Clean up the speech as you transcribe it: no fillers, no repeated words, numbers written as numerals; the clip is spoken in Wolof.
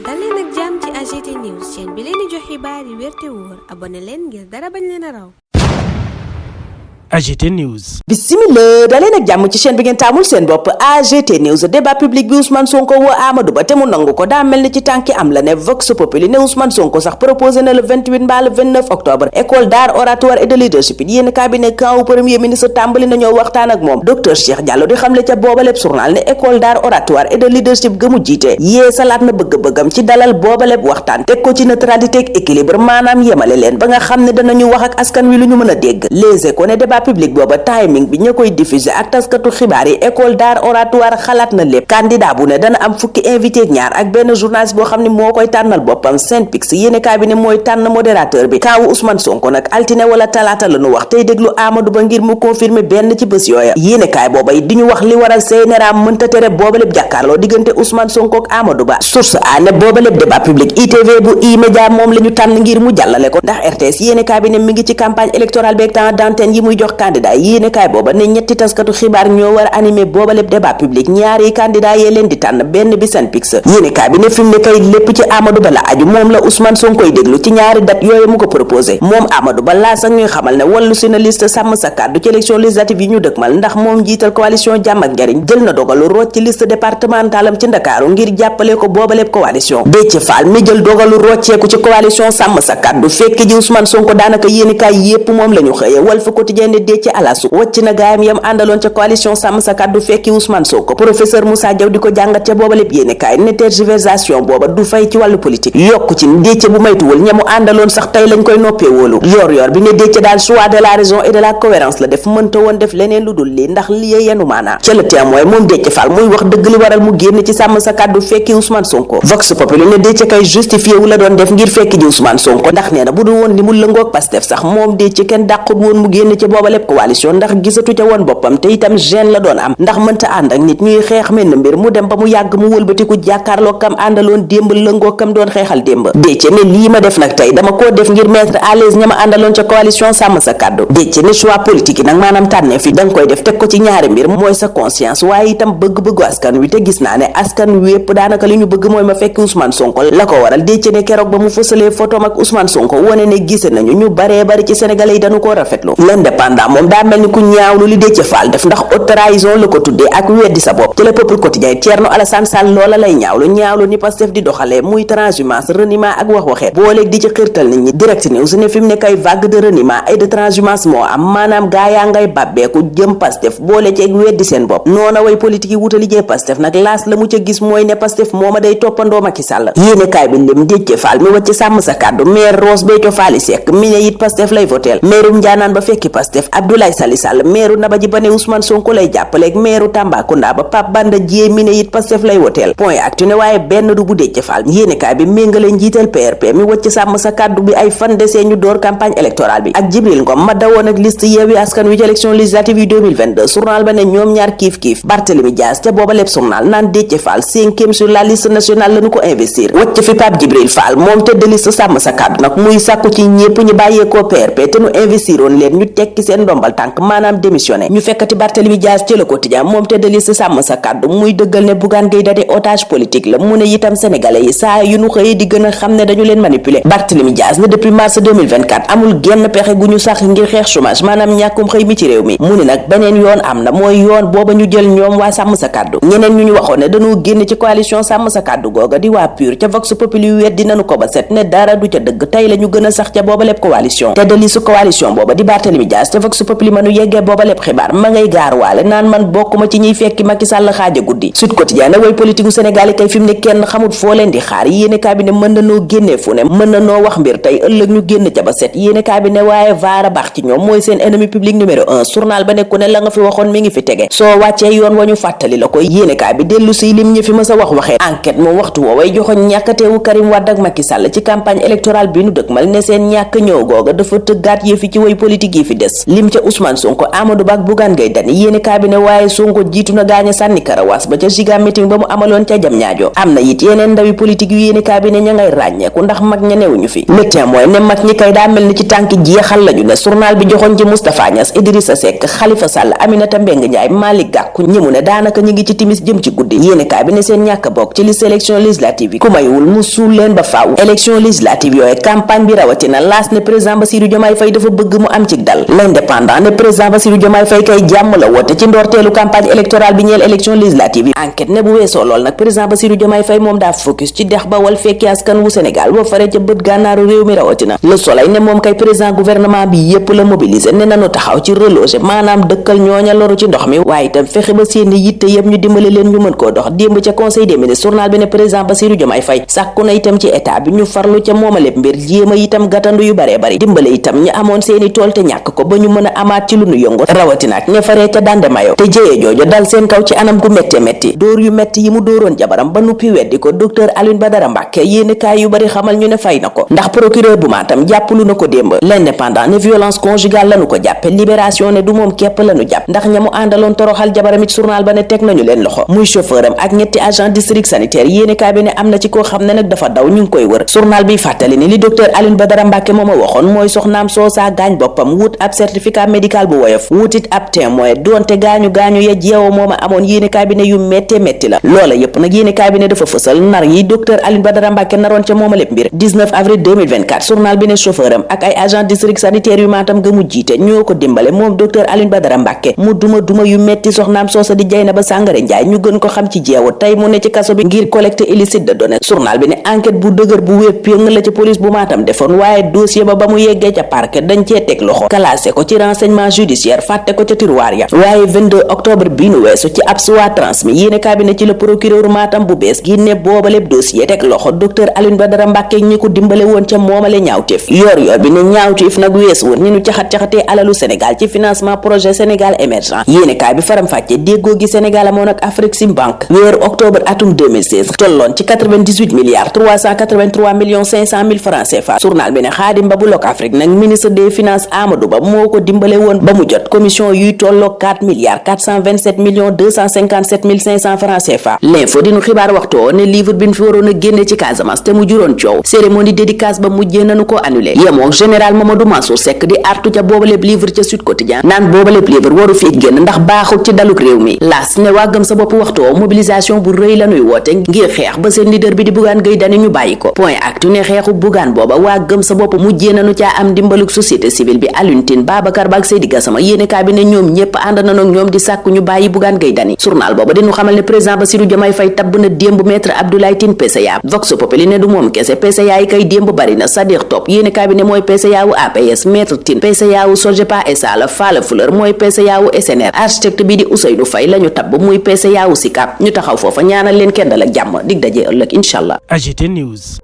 dal leen ak jàmm ci AGT News chaîne bi leen di jox xibaar yi wér te wóor abonné leen ngir dara bañ leen a raw. AGT News. Bismillah daleen ak jàmm ci chaîne bi ngeen taamul seen bopp AGT News. Débat public bi Ousmane Sonko woo Amadou Ba te mu nangu ko daa mel ni ci tànki am la ne Vox Populi ne Ousmane Sonko sax proposé na le 28 mbaa le 29 octobre école d'art oratoire et de leadership it yéen cabinet camp wu premier ministre tàmbali nañoo waxtaan ak moom docteur Cheikh Diallo di xamle ca boobaleb journal ne école d'art oratoire et de leadership gëmu jiite yee salaat na bëgg-bëggam ci dalal boobaleb waxtaan teg ko ci neutralité ak équilibre maanaam yemale leen ba nga xam ne danañu wax ak askan wi lu ñu mën a dégg Les Échos ne débat public booba timing bi ña koy diffuser ak taskatu xibaar yi école d'art oratoire xalaat na lépp candidat bu ne dana am fukki invité ak ñaar ak benn journaliste boo xam ne moo koy tànnal boppam Synpics yéenekaay bi ne mooy tànn modérateur bi kaawu Ousmane Sonko nag altine wala talaata la ñu wax tey déglu Amadou Ba ngir mu confirmer benn ci bés yooya yéenekaay booba it di ñu wax li waral CNRA mënta tere boobaleb jàkkaarloo diggante Ousmane Sonko ak Amadou Ba source a ne boobaleb débat public ITV bu E-Media moom la ñu tànn ngir mu jàllale ko ndax RTS yéenekaay bi ne mi ngi ci campagne électorale beeg temps d'antenne yi muy jox candidat yéenekaay booba ne ñetti taskatu xibaar ñoo war a animé boobaleb débat public ñaari candidat yee leen di tànn benn bi Synpics yéenekaay bi ne fi mu ne kay lépp ci Amadou Ba la aju moom la Ousmane Sonko koy déglu ci ñaari date yooyu mu ko proposé moom Amadou Ba laa sax ñuy xamal ne wallu si na liste sàmm sa kàddu ci élection législative yi ñu dëkmal ndax moom jiital coalition jàmm ak njariñ jël na dogalu root ci liste départementalam ci Ndakaaru ngir jàppale ko boobaleb coalition Déthié Fall mi jël dogalu rocceeku ci coalition sàmm sa kàddu fekk ji Ousmane Sonko daanaka yéenekaay yépp moom la ñu xëye Walf Quotidien ne Déthié alasu wàcc na gaayam yam àndaloon ca coalition sàmm sa kàddu fekki Ousmane Sonko professeur Moussa Diaw di ko jàngat ca boobaleb yéenekaay ne tergiversation booba du fay ci wàllu politique yokku ci Déthié bu maytuwul ñamu àndaloon sax tey lañ koy noppee wóolu yor bi ne Déthié daal choix de la raison et de la cohérence la def mënta woon def leneen lu dul lii ndax lii yenu maanaa ca le témoin moom Déthié Fall muy wax dëgg li waral mu génn ci sàmm sa kàddu fekki Ousmane Sonko Vox Populi ne Déthié kay justifié wu la doon def ngir fekki ji Ousmane Sonko ndax nee na bu dul woon li mu lëngoog Pastef sax moom Déthié kenn dàqut woon mu génn ci boobaleb coalition ndax gisatu ca woon boppam te itam gêne la doon am ndax mënta ànd ak nit ñuy xeex menn mbir mu dem ba mu yàgg mu wëlbatiku jàkkaarloo kam àndaloon démb lëngoo kam doon xeexal démb Déthié ne lii ma def nag tey dama koo def ngir mettre à l'aise ña ma àndaloon ca coalition sàmm sa kàddu Déthié ne choix politique yi nag maanaam tànnee fi danga koy def teg ko ci ñaari mbir mooy sa conscience waaye itam bëgg-bëggu askan wi te gis naa ne askan wépp daanaka li ñu bëgg mooy ma fekk Ousmane Sonko la ko waral Déthié ne keroog ba mu fësalee photom ak Ousmane Sonko wone ne gise nañu ñu baree bari ci sénégalais yi dañu koo rafetlu l'indépendant moom daa mel ni ku ñaawlu li Déthié Fall def ndax haute trahison la ko tuddee ak weddi sa bopp ci le peuple quotidien Thierno Alassane Sall loola lay ñaawlu ni Pastef di doxalee muy transhumance reniement ak wax waxeet booleeg di ci xirtal nit ñi direct news ne fi mu ne kay vague de reniement et de transhumance moo am maanaam gaa yaa ngay bàbbeeku jëm Pastef boole ci ak weddi seen bopp noona way politique yi wuta liggéey Pastef nag laas la mu ca gis mooy ne Pastef mooma day toppandoo Macky Sall yéene kaay bi lim Déthié Fall mi wacc sàmm sa kàddu maire Ross Béthio Fall Seck mi ne it Pastef lay voteel maireu Njaanaan ba fekki Pastef Abdoulaye Sali Sall maireu Nabaji ba ne Ousmane Sonko lay jàppaleeg maireu Tambacounda ba Pape Banda Dièye mi ne it Pastef lay voteel point actu ne waaye benn du bu Déthié Fall yéene kaay bi méngale njiital PRP mi wacc sàmm sa kàddu bi ay fan desee ñu door campagne électorale bi ak Jibril Ngom ma dawoon ak liste Yewwi Askan Wi ci élection législative yi 2022 journal ba ne ñoom ñaar kiif Barthélémy Dias ca booba lépp journal naan Déthié Fall 5e sur la liste nationale lañu ko investir wacc fi Pape Djibril Fall moom tête de liste sàmm sa kàddu nag muy sàkku ci ñépp ñu bàyyeekoo PRP te nu investiroon leen ñu tekki seen ndombal tànk maanaam démissionné ñu fekkati Barthélémy Dias ci Le Quotidien moom tête de liste sàmm sa kàddu muy dëggal ne Bougane Gueye Dany otage politique la mu ne itam sénégalais yi saa yu nu xëyee di gën a xam ne dañu leen manipuler Barthélémy Dias ne depuis mars 2024 amul genn pexe gu ñu sax ngir xeex chômage maanaam ñàkkum xëy mi ci réew mi mu ne nag beneen yoon am na mooy yoon booba ñu jël ñoom waa sàmm sa kàddu ñeneen ñu waxoon ne dañoo génn ci coalition sàmm sa kàddu googa di waa PUR ca Vox Populi weddi nañu ko ba set ne dara du ca dëgg tey la ñu gën a sax ca booba lépp coalition te de li su coalition booba di Barthélémy Dias ca Vox Populi mënu yeggee booba lépp xibaar ma ngay gaar waale naan man bokkuma ci ñuy fekki Macky Sall xaaja guddi Sud Quotidien ne way politique u Sénégal yi kay fi mu ne kenn xamut foo leen di xaar yéene kaay bi ne mën na noo génnee fu ne mën na noo wax mbir tey ëllëg ñu génn ca ba set yéene kaay bi ne waaye vaara baax ci ñoom mooy seen ennemi public numéro 1 journal ba nekku ne la nga fi waxoon mi ngi fi tege soo wàccee yoon wa ñu fàttali la koy yéene kaay bi dellu si lim ñi fi mës a wax waxee enquête moom waxtu wooway joxoñ ñàkkateewu Karim Wade ak Macky Sall ci campagne électorale bi nu dëkmal ne seen ñàkk ñëw googa dafa tëggaat yëfi ci way politique yi fi des lim ca Ousmane Sonko Amadou Ba ak Bougane Gueye Dany yéene cabinet waaye Sonko jiitu na gaañ a sànni karawaas ba ca giga meeting ba mu amaloon ca jam ñaajo am na it yeneen ndawi politique yu yéene cabinet ña ngay ràññeeku ndax mag ña newuñu fi Le Témoin ne mag ñi kay daa mel ni ci tànki jeexal lañu ne journal bi joxoon ci Moustapha Niasse Idrissa Seck Khalifa Sall Aminata Mbengue Ndiaye Malick Gakou ñi mu ne daanaka ñi ngi ci timis jëm ci guddi yéene cabinet seen ñàkk bokk ci liste élection législative yi ku mayul mu suul leen ba faaw élection législative yooyu campagne bi rawatina laas ne président Bassirou Diomaye Faye dafa bëgg mu am ci dal l'indépendant ne président Bassirou Diomaye Faye kay jàmm la woote ci ndorteelu campagne électorale bi ñeel élection législative yi enquête ne bu weesoo lool nag président Bassirou Diomaye Faye moom daa focus ci dex ba wal fekki askan wu Sénégal ba fare ca bët gànnaaru réew mi rawatina Le Soleil ne moom kay président gouvernement bi yépp la mobiliser ne nanu taxaw ci reloger maanaam dëkkal ñooña loru ci ndox mi waaye itam fexe ba seeni yitte yépp ñu dimbale leen ñu mën koo dox démb ca conseil des ministres journal bi ne président Bassirou Diomaye Faye sàkku na itam ci état bi ñu farlu ca moomaleb mbir jéema itam gàttandu yu baree bari dimbale itam ñi amoon seeni tool te ñàkk ko ba ñu mën a amaat ci lu nu yëngu rawatina ak ña faree ca dande mayo te jëyee jooju dal seen kaw ci anam gu métte métti dóor yu métti yi mu dóoroon jabaram ba nuppi weddi ko docteur Alioune Badara Mbacké yéeni kaay yu bari xamal ñu ne fay na ko ndax procureur bu Matam jàppalu na ko démb l'indépendant ne violence conjugale lanu ko jàppe libération ne du moom képp lanu jàpp ndax ña mu àndaloon toroxal jabaram it journal ba ne teg nañu leen loxo muy chauffeur am ak ñetti agent district sanitaire yéeni kaay bi ne am na ci koo xam ne nag dafa daw ñu ngi koy wër journal bi fàttali ni li docteur Alioune Badara Mbacké moom a waxoon mooy soxnaam soosaa gaañ boppam wut ab certificat médical bu woyof wutit ab témoin doonte gaañu ya jeewo mooma amoon yéeni kaay bi ne yu métte métti la loola yépp nag yéeni kaay bi ne dafa fësal nar yi docteur Alioune Badara Mbacké naroon ca mooma lépp mbir 19 avril 2024 journal bi ne chauffeur am ak ay agent district sanitaire yu Matam ga mu jiite ñoo ko dimbale moom docteur Alioune Badara Mbacké mu duma yu metti soxnaam soosa di Dieynaba Sangare Ndiaye ñu gën ko xam ci jeewo tey mu ne ci kaso bi ngir collecter illicite de données journal bi ne enquête bu dëgër bu wér péng la ci police bu Matam defoon waaye dossier ba mu yeggee ca parquet dañ cee teg loxo classé ko ci renseignement judiciaire fàtte ko ca tiroir ya waaye 22 octobre bii nu weesu ci ab soit transmis yéene cabinet ci le procureur Matam bu bees gi ne boobaleb dossier teg loxo docteur Alioune Badara Mbacké ñi ko dimbale woon ca moomale ñaawteef yor bi ne ñaawteef nag weesu woon ni ñu caxat-caxatee alalu Sénégal ci financement projet Sénégal émergent yéene kaay bi faram fàcce déggoo gi Sénégal amoon ak Afrexim Bank weeru octobre atum 2016 tolloon ci 98 milliards 383 millions 500 mille francs CFA journal bi ne Khadim Ba bu Locafrique nag ministre des finances Amadou Ba moo ko dimbale woon ba mu jot commission yuy tolloo 4 milliards 427 millions 257 mille 500 francs CFA l'info dinu xibaar waxtoo ne livre bi ñu fi waroon a génne ci Casamance te mu juróon coow cérémonie dédicace ba mujjee nañu ko annulé yemook général Mamadou Mansour Seck di artu ca boobaleb livre ca Sud Quotidien naan boobaleb livre waru fi génn ndax baaxul ci daluk réew mi laas ne waa gëm sa bopp waxtoo mobilisation bu rëy lañuy woote ngir xeex ba seen leader bi di Bougane Gueye Dany ñu bàyyi ko point actu ne xeexu Bougane booba waa gëm sa bopp mujjee nañu caa am dimbaluk société civile bi Alioune Tine Babacar Ba ak Seydi Gassama yéene kaa bi ne ñoom ñépp ànd nañu ak ñoom di sàkku ñu bàyyi Bougane Gueye Dany journal booba dañu xamal ne président Bassirou Diomaye Faye tabb na démb maître Abdoulaye Tine PCA Vox Populi ne du moom kese PCA yi kay démb bari na Sadiq Top yéene kaa bi ne mooy PCA wu APS maître Tine PCA wu Sogepa SA la Fala Fleur mooy PCA wu SNR architecte bi di Ousseynou Faye lañu tabb muy PCA wu SICAP ñu taxaw foofa ñaanal leen kenn dal ak jàmm dig daje ëllëg incha allah. AGT News.